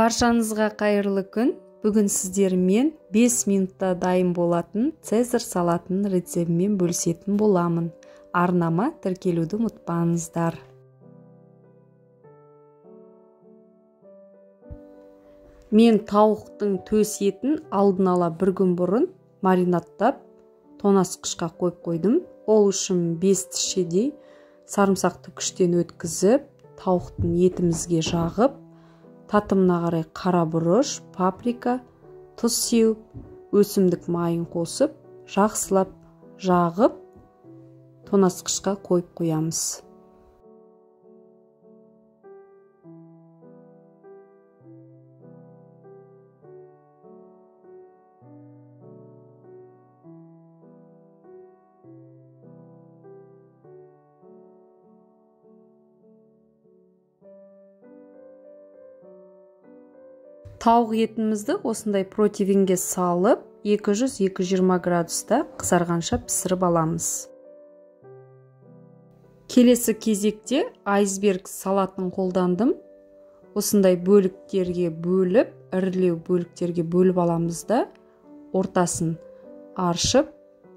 Баршаңызға қайырлы күн. Бүгін сіздермен 5 минутта дайын болатын Цезарь салатының рецептімен бөлісетін боламын. Арнама тіркелуді ұмытпаңыздар. Мен тауықтың төс етін алдын ала бір күн бұрын маринадтап тоңазытқышқа қойып қойдым. Ол үшін 5 тісшедей сарымсақты күштен өткізіп, тауықтың етімізге жағып, татымына қарай қара бұрыш, паприка, тұз сеуіп, өсімдік майын қосып, жақсылап жағып, тоңазытқышқа қойып қоямыз. Тауық етімізді осындай противенге салып, 200-220 градуста қызарғанша пісіріп аламыз. Келесі кезекте айсберг салатын қолдандым. Осындай бөліктерге бөліп, ірілеу бөліктерге бөліп аламыз да, ортасын аршып,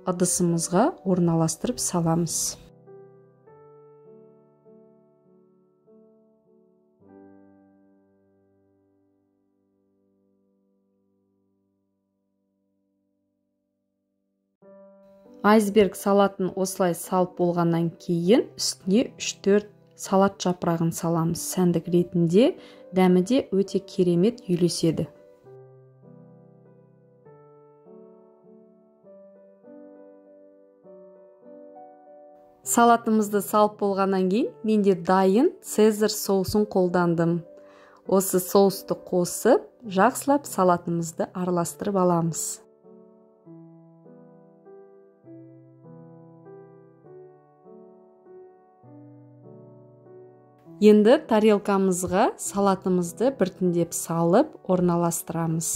ыдысымызға орналастырып саламыз. Айсберг салатын осылай салып болғаннан кейін үстіне 3-4 салат жапырағын саламыз. Сәндік ретінде дәмі де өте керемет үйлеседі. Салатымызды салып болғаннан кейін менде дайын Цезарь соусын қолдандым. Осы соусты қосып, жақсылап салатымызды араластырып аламыз. Енді тарелкамызға салатымызды біртіндеп салып орналастырамыз.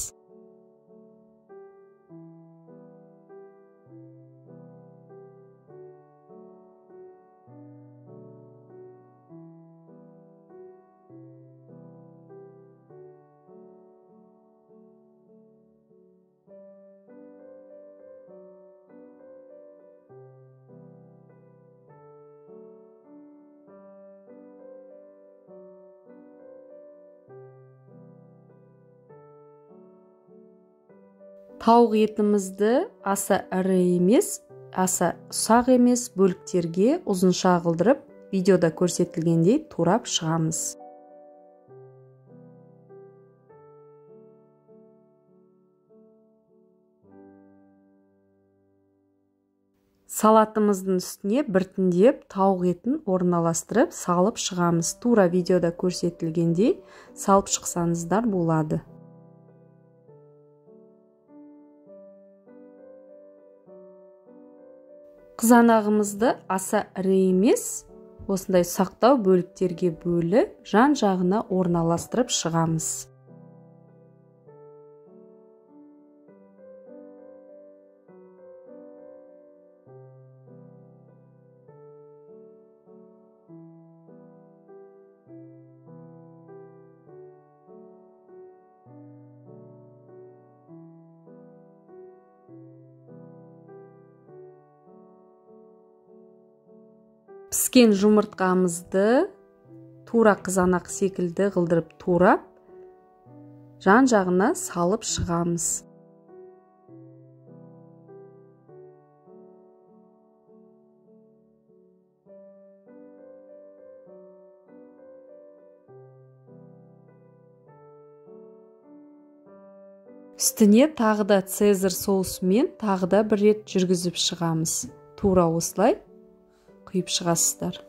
Тауық етімізді аса ірі емес, аса ұсақ емес бөліктерге ұзынша қылдырып, видеода көрсетілгендей турап шығамыз. Салатымыздың үстіне біртіндеп тауық етін орналастырып салып шығамыз. Тура видеода көрсетілгендей салып шықсаңыздар болады. Қызанағымызды аса ірі емес, осындай сақтау бөліктерге бөліп, жан-жағына орналастырып шығамыз. Піскен жұмыртқамызды тура қызанақ секілді қылдырып турап, жан-жағына салып шығамыз. Үстіне тағы да Цезарь соусымен тағы да бір рет жүргізіп шығамыз. Тура осылай құйып шығасыздар.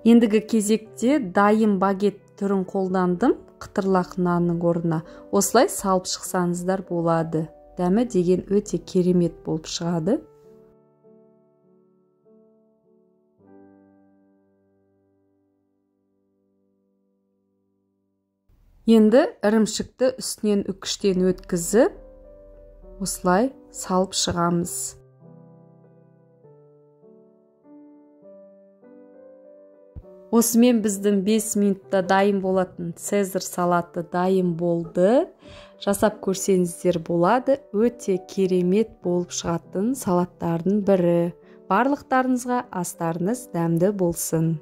Ендігі кезекте дайын багет түрін қолдандым, қытырлақ нанның орнына. Осылай салып шықсаңыздар болады. Дәмі деген өте керемет болып шығады. Енді ірімшікті үстінен үкіштен өткізіп, осылай салып шығамыз. Осымен біздің 5 минутта дайын болатын цезарь салаты дайын болды. Жасап көрсеңіздер болады, өте керемет болып шығатын салаттардың бірі. Барлықтарыңызға астарыңыз дәмді болсын.